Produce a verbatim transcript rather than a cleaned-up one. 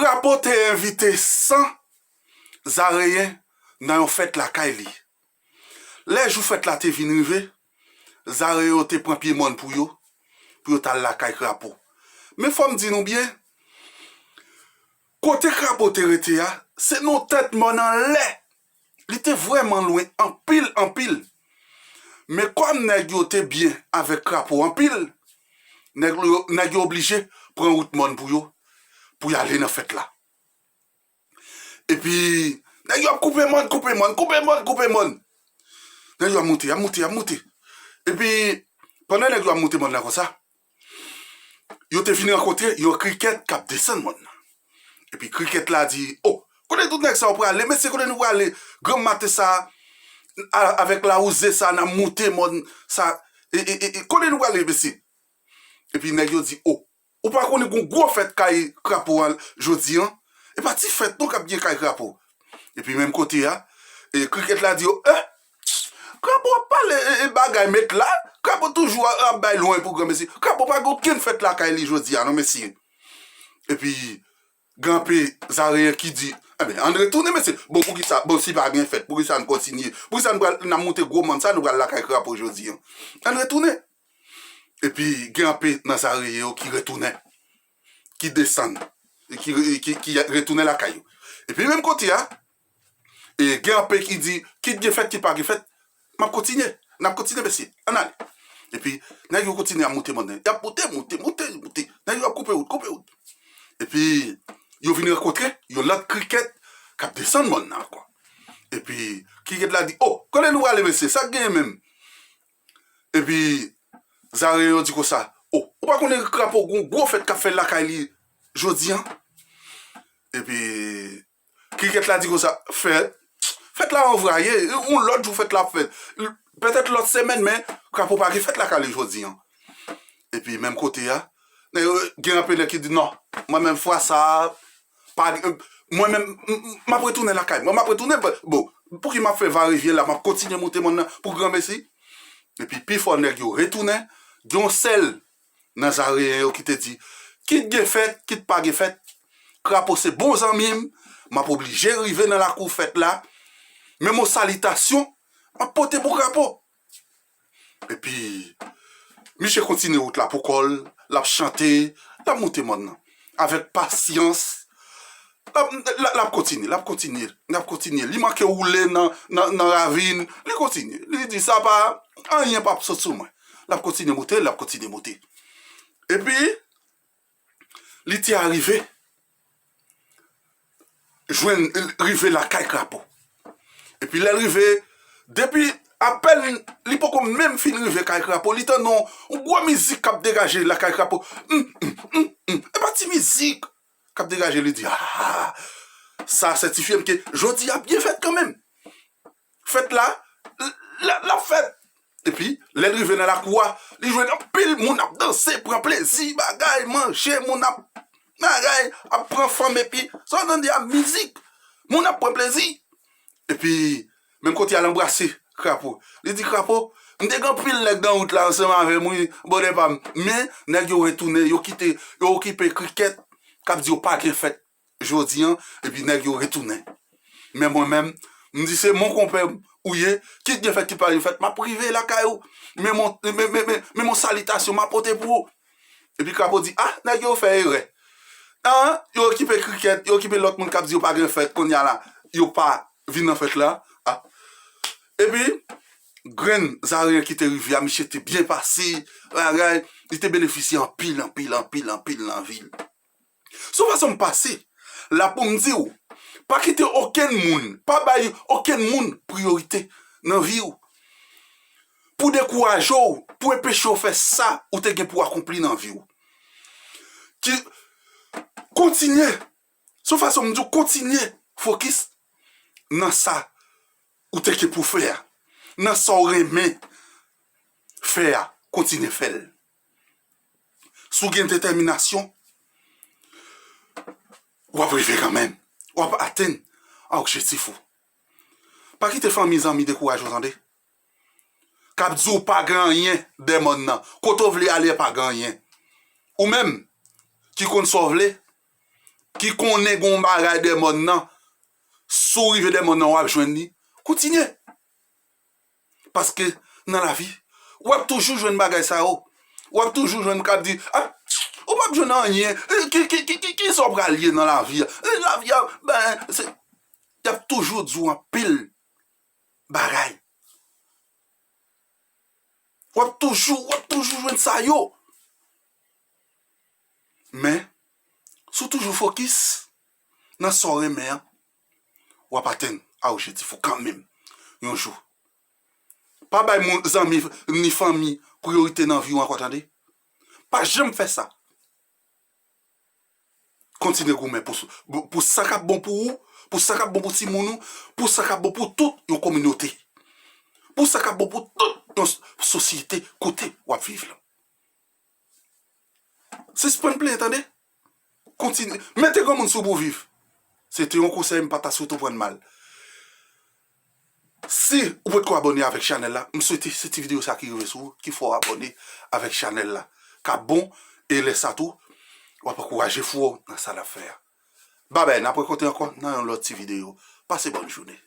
Krapo te envite san Zareyen nan yon fèt lakay li. Lè jou fèt la te vin rive, Zareyen yo te pran pye mòn pou yo, pou yo t al lakay Krapo. Men fò m di nou byen, kote Krapo te rete a, se nan yon tèt mòn anlè. Li te vrèman lwen anpil, anpil. Men kòm nèg yo te byen avèk Krapo anpil, nèg yo, nèg yo oblije pran wout mòn pou yo, pou y ale nan fèt la. Epi, nèg yo ap koupe mòn, koupe mòn, koupe mòn, koupe mòn. Nèg yo ap moute, ap moute, ap moute. Epi, pandan nèg yo ap moute mòn nan konsa, yo te vin rankontre yon krikèt k ap desann mòn nan. Epi krikèt la di, "O, kote tout nèg sa yo prale? Mesye, kote nou prale? Granm maten sa, a- avèk lawouze sa, n ap moute mòn sa. E, e, e, e, kote nou prale, mesye?" Epi nèg yo di, "O, ou pa konnen gon gwo fèt kay Krapo an jodi an? E pa ti fèt non k ap gen kay Krapo." Epi menm kote a, e, krikèt la di yo, "Eh, Krapo ap pale, e, e, bagay met la, Krapo toujou ap, ap bay lwen pou gran mesye. Krapo pa gen okenn fèt lakay li jodi a non, mesye." Epi, gen anpe Zareyen ki di, "Enben, ann retounen, mesye. Bon, poukisa, bon, si pa gen fèt, poukisa n kontinye? Poukisa n pral, n ap moute gwo mòn sa, nou pral lakay Krapo jodi an? Ann retounen." Epi, gen anpe nan Zareyen yo ki retounen, ki desann, ki, ki, ki retounen lakay yo. Epi, menm kote a, e gen anpe ki di, "Kit gen fèt, kit pa gen fèt, m ap kontinye. N ap kontinye, mesye. Ann ale." Epi, nèg yo kontinye ap moute mòn nan. Y ap moute, moute, moute, moute. Nèg yo ap koupe wout, koupe wout. Epi, yo vin rankontre yon lòt krikèt k ap desann mòn nan ankò. Epi, krikèt la di, "O, kote nou prale, mesye? Sa k genyen menm?" Epi, Zareyen yo di konsa, "O, ou pa konnen Krapo gon gwo fèt k ap fèt lakay li jodi an?" Epi, krikèt la di konsa, "Fèt? Fèt la anvwaye, yon lòt jou fèt la ap fèt. Petèt lòt semèn, men Krapo pa gen fèt lakay li jodi an." Epi, menm kote a, nèg yo gen anpe nèg ki di, "Non, mwen menm fwa sa a, pa, mwen menm, m, m, m ap retounen lakay mwen, m ap retounen, bon, pouki m ap fè varevyen la, m ap kontinye moute mòn nan pou granmesi?" Epi, pifò nèg yo retounen, gen yon sèl nan Zareyen yo ki te di, "Kit gen fèt, kit pa gen fèt, Krapo se bon zanmi m, m ap oblije rive nan lakou fèt la, menm yon salitasyon, m ap pote pou Krapo." Epi, misye kontinye wout la pou kò l, l ap chante, l ap moute mòn nan. Avèk pasyans, l ap, l ap, l ap kontinye, l ap kontinye, l ap kontinye. Li manke woule nan, nan, nan ravin, li kontinye. Li di, "Sa pa, anyen p ap sot sou mwen." L ap kontinye moute, l ap kontinye moute. Epi, li te arive, jwenn, rive lakay Krapo. Epi lè l rive, depi apèn li poko menm fin rive kay Krapo, li tande yon, yon gwo mizik k ap degaje lakay Krapo. Mm, mm, mm, mm. E pa ti mizik k ap degaje, li di, "Ah, sa sètifye m ke jodi a ap gen fèt kanmenm. Fèt la, l, l, l ap fèt." Epi, lè l rive nan lakou a, li jwenn anpil moun ap danse, pran plezi, bagay, manje, moun ap, bagay, ap pran fanm, epi, sa w tande a, mizik, moun ap pran plezi. Epi, menm kote a, l anbrase Krapo. Li di, "Krapo, m te gen anpil nèg nan wout la ansanm avè m, wi, bonè pa m. Men, nèg yo retounen, yo kite, yo okipe krikèt, k ap di yo pa gen fèt jodi an, epi nèg yo retounen. Men mwen menm, m di se mon konpè ou ye, kit gen fèt, kit pa gen fèt, m ap rive lakay ou. Men mon, men, men, men, men mon salitasyon m ap pote pou ou." Epi Krapo di, "Ah, nèg yo fè erè. Ah, yo okipe krikèt, yo okipe lòt moun k ap di yo pa gen fèt, kounye a la, yo pa vin nan fèt la. Ah." Epi, grenn Zareyen ki te rive a, misye te byen pase, bagay, li te benefisye anpil, anpil, anpil, anpil nan vi l. Sou fason m pase la pou m di w, pa kite okenn moun, pa bay okenn moun priyorite nan vi w, pou dekouraje w, pou enpeche w fè sa ou te gen pou akonpli nan vi w. Ki, kontinye, sou fason m di w, kontinye fokis nan sa ou te gen pou fè a, nan sa w renmen fè a, kontinye fè l. Si w gen detèminasyon, w ap rive kanmenm. W ap atenn a objektif ou. Pa kite fanmi, zanmi dekouraje w, tande. K ap di w pa gen anyen dèyè mòn nan. Kote w vle ale, pa gen anyen. Ou menm ki konn sa w vle, ki konnen gen yon bagay dèyè mòn nan, si w rive dèyè mòn nan, w ap jwenn li. Kontinye. Paske nan lavi, w ap toujou jwenn bagay sa yo. W ap toujou jwenn moun k ap di, ah, ou p ap jwenn anyen. Eh, ki, ki, ki, ki, ki sa w pral ye nan lavi a? Eh, lavi a, ben, se, y ap toujou di w anpil bagay. W ap toujou, w ap toujou jwenn sa yo. Men, si w toujou fokis nan sa w renmen an, w ap atenn objektif ou kanmenm yon jou. Pa bay moun, zanmi, ni fanmi priyorite nan vi w ankò, tande. Pa janm fè sa. Kontinye goumen pou, pou sa k ap bon pou ou, pou sa k ap bon pou timoun ou, pou sa k ap bon pou tout yon kominote, pou sa k ap bon pou tout yon s-, sosyete kote w ap viv la. Sispann plenyen, tande. Kontinye. Mete granmoun sou pou w viv. Se te yon konsèy, m pa ta swete w pran l mal. Si ou potko abòne avèk chanèl la, m swete se ti videyo sa ki rive sou ou, ki fè w abòne avèk chanèl la. K ap bon, e lè sa tou, w ap ankouraje frè w nan sa l ap fè a. Babay, n ap rankontre ankò nan yon lòt ti videyo. Pase bòn jounen.